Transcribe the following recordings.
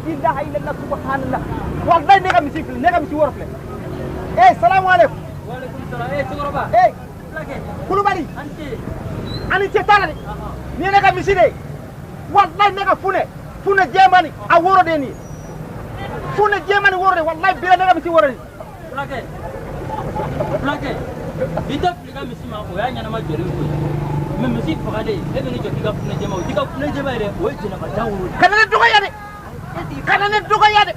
ilaha illallah, subhanallah. Wallahi ne ka misi filɛ, ne ka misi wɔrɔ filɛ. Eh, salamu alaikum. Waaleykum salaam. Eh, cɛkɔrɔba. Eh, Fulakɛ. Kulubali. An ce. Ani ce t'a la dɛ. Nin ye ne ka misi de ye. Wallahi ne ka funɛ, funɛ jɛman nin, a woro de ye nin ye. Funɛ jɛman nin woro de, wallahi bila ne ka misi woro de. Fulakɛ. Fulakɛ. I tɛ fili i ka misi ma, o y'a ɲɛnama jɔlen ko ye. Mais misi fagalen, e bɛ n'i jɔ k'i ka funɛ jɛman, o t'i ka funɛ jɛman ye dɛ, o ye jɛnɛba da woro de. Kana ne dɔgɔya dɛ. Kana ne dɔgɔya dɛ.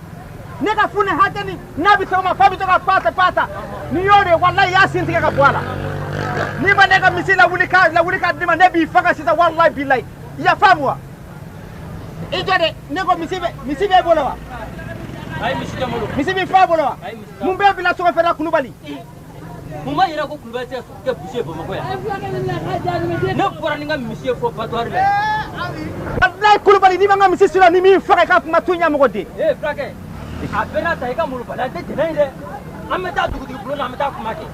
Ne ka funɛ hakɛ nin, n'a bɛ sɔgɔma f'a bɛ to ka pata pata. N'i y'o de, wallahi i y'a sin tigɛ ka bɔ a la. N'i ma ne ka misi lawuli k'a di ma, ne b'i faga sisan, wallahi bilahi. I y'a faamu wa? I jɔ dɛ, ne ko misi b'e bolo wa? Ayi, misi tɛ n bolo. Misi b'i fa bolo wa? Ayi, misi t'a Mun b'e bila sɔgɔfɛ Kulubali? Mun b'a yira ko Kulubali tɛ kɛ busu ye Bamakɔ yan? Ne bɔra ni n ka misi ye fɔ abattoir la. Wallahi Kulubali, n'i ma n ka misi sɔrɔ, ni min faga, i ka kuma to ɲɛmɔgɔ den. Ee fulakɛ, a bɛɛ n'a ta, i ka molobaliya tɛ jɛnɛ ye dɛ. An bɛ taa dugutigi bulon na, an bɛ taa kuma kɛ.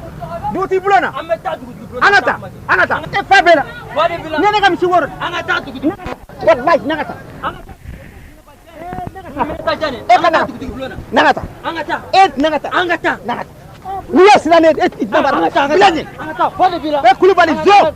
Dugutigi bulon na? An bɛ taa dugutigi bulon na. An ka taa, an ka taa. E fa bɛ na. Fa de b'i la. Ne ne ka misi wɔrɔ. An ka taa dugutigi. Wallahi ne ka taa. An ka taa jani. E ka na. Dugutigi bulon na. Ne ka taa. An ka taa. E ne ka taa. An ka taa. Ne ka taa. N'i y'a siran ne e tɛ An ka taa, an ka bila taa. ɲɛ. An ka taa, fa de b'i la. E Kulubali zo.